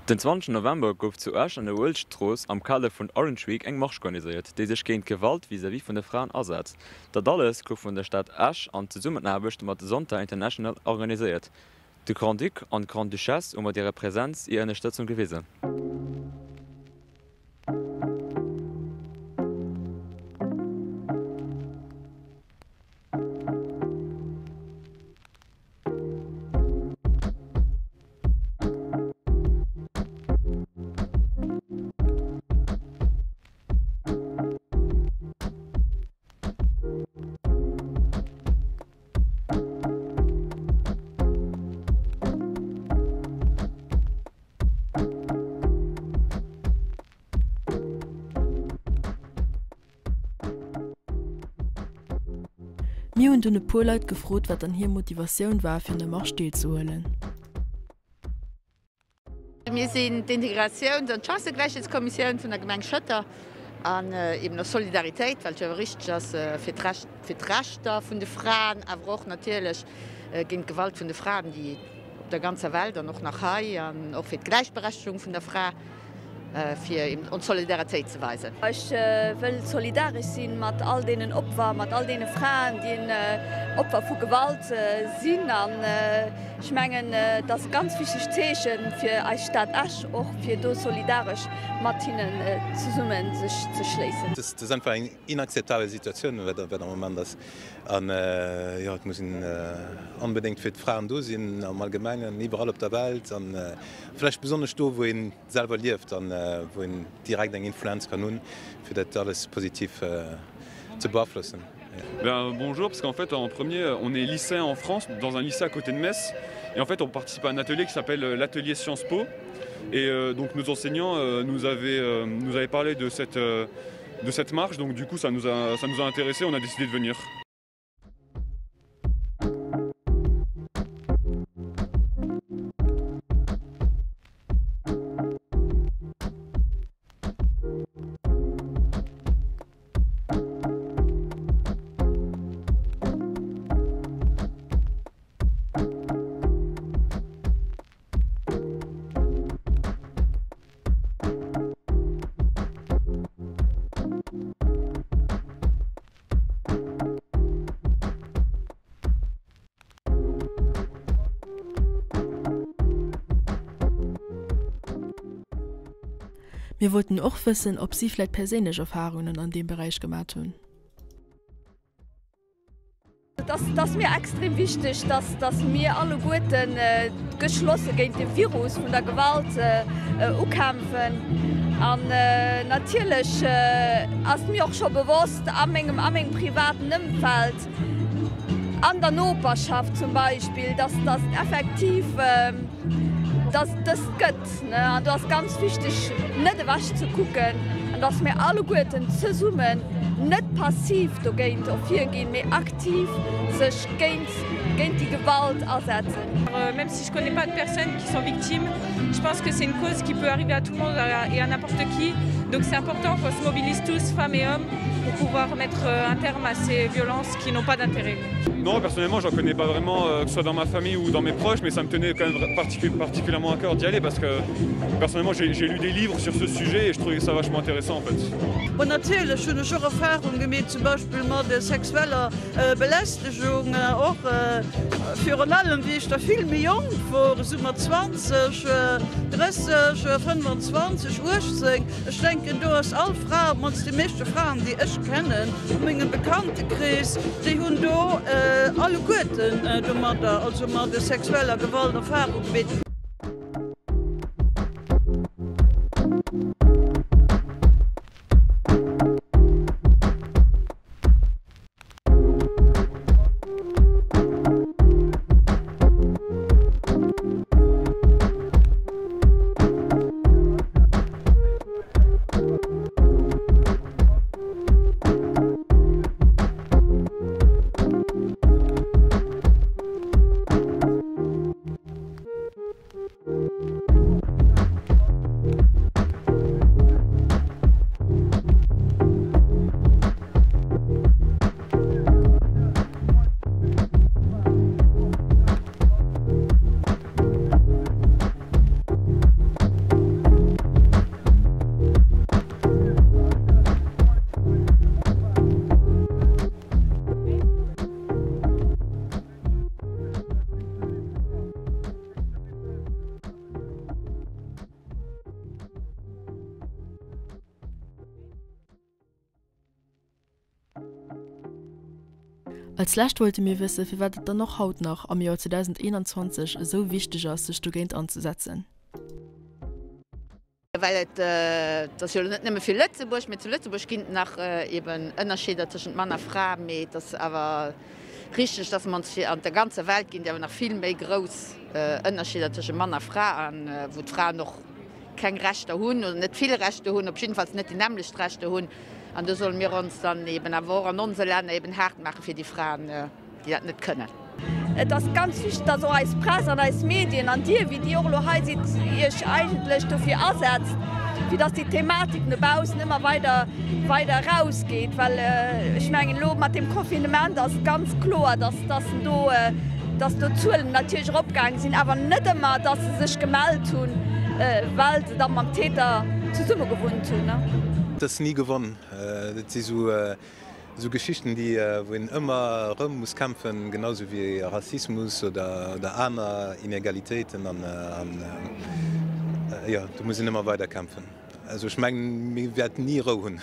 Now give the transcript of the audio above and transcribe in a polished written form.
Den 20 November gouf zu Esch an der Uelzechtstrooss am Kader vun Orange Week eng Marsch organiséiert, déi sech géint d'Gewalt vis-à-vis vun de Fraen asetzt. Dat alles gouf vun der Stad Esch an Zesummenaarbecht mat Zonta International organiséiert. De Grand-Duc an d'Grande-Duchesse hu mat hirer Präsenz hir Ënnerstëtzung gewisen. Mir hunn dunn e puer Leit gefrot, wat dann hir Motivatioun war, fir un der Marche deelzehuelen. Mir sinn d'Integratiouns an d'Chancëgläichheetskommissioun vun der Gemeng Schëtter an eben och Solidaritéit, well et jo awer richteg ass fir d'Recht, fir d'Rechter vun de Fraen, awer och natierlech géint d'Gewalt vun de Fraen, déi op der ganzer Welt an och nach hei, an och fir d'Gläichberechtegung vun der Fra. Fir eben ons Solidaritéit ze weisen. Ech wëll solidaresch sinn mat all deenen Opfer, mat all deene Fraen, déi Opfer vu Gewalt sinn. An ech mengen, et ass e ganz wichtegt Zeeche fir eis Stad Esch och, fir do solidaresch mat hinnen zesumme sech ze schléissen. Et ass einfach eng inakzeptabel Situatioun, wat am Moment ass. An jo, et muss een onbedéngt fir d'Fraen do sinn, am Allgemengen, iwwerall op der Welt an vläicht besonnesch do, wou ee selwer lieft an wou een direkt eng Influenz kann hunn, fir dat alles positiv ze beaflossen. Ben bonjour, parce qu'en fait en premier on est lycéen en France, dans un lycée à côté de Metz et en fait on participe à un atelier qui s'appelle l'atelier Sciences Po et euh, donc nos enseignants euh, nous avaient euh, nous avaient parlé de cette euh, de cette marche donc du coup ça nous a ça nous a intéressé, on a décidé de venir. Mir wollten och wëssen, ob si vläit perséinlech Erfarungen an deem Beräich gemat hunn. Et ass mir extrem wichteg, dass mir alleguerten geschlosse géint de Virus vun der Gewalt ukämpfen. An natierlech ass mir och scho bewosst a mengem a mengem privaten Ëmfeld, an der Noperschaft zum Beispill, dass dass effektiv dass et dëst gëtt. An do ass ganz wichteg, net ewech ze kucken an dass mir alleguerten zesummen net passiv dogéint ervirginn, mee aktiv sech géint géint déi Gewalt asetzen. Même si je connais pas de personnes qui sont victimes, je pense que c'est une cause qui peut arriver à tout le monde et à n'importe qui. Donc c'est important qu'on se mobilise tous, femmes et hommes, pour pouvoir mettre un terme à ces violences qui n'ont pas d'intérêt. Non, personnellement, j'en connais pas vraiment, euh, que ce soit dans ma famille ou dans mes proches, mais ça me tenait quand même particu particulièrement à cœur d'y aller parce que personnellement j'ai lu des livres sur ce sujet et je trouvais ça vachement intéressant en fait. Bon natierlech hunn ech och Erfahrung gemeet, zum Beispill mat sexueller Belästegung, och virun allem wéi ech da vill méi jonk wor, esou mat 20, 30, 25, 18. Ech denken do ass all Fra, op mannst déi meeschte Fraen déi ech kennen a mengem Bekanntekrees, déi hunn do alleguerten domadder, also mat sexueller Gewalt Erfahrung gemeet. Als lescht wollte mir wësse firwat et dann och haut nach, am Joer 2021, esou wichteg ass sech dogéint anzesetzen. Well et ass jo elo net nëmme fir Lëtzebuerg, mee zu Lëtzebuerg ginn et nach eben Ënnerscheeder tëschent Mann a Fra, mee et ass awer richteg, dass mer ons fir an der ganzer Welt ginn et awer nach vill méi grouss Ënnerscheeder tëschent Mann a Fra an wou d'Fraen och keng Rechter hunn oder net vill Rechter hunn, op jiddefalls net déi nämmlecht Rechter hunn. An do solle mir ons dann eben awer och an onse Länner eben haart maache fir déi Fraen, déi dat net kënnen. Et ass ganz wichteg, dass och eis Press an eis Medien an Dir, wéi Dir och elo hei sidd, Iech eigentlech dofir asetzt, fir dass déi Thematik no baussen ëmmer weider, weider erausgeet. Well ech mengen, elo mat deem Confinement ass et ganz kloer, dass, dass do, dass do d'Zuelen natierlech eropgaange sinn, awer net ëmmer, dass se sech gemellt hunn, well se da mam Täter zesummegewunnt hunn. Et ass ni gewonn. Dat si sou Esou Geschichten, déi, wou een ëmmer erëm muss kämpfen, genau esou wéi Rassismus oder, oder aner Inegalitéiten an, an jo, do muss een ëmmer weider kämpfen. Also ech mengen, mir wäerten ni Rou hunn.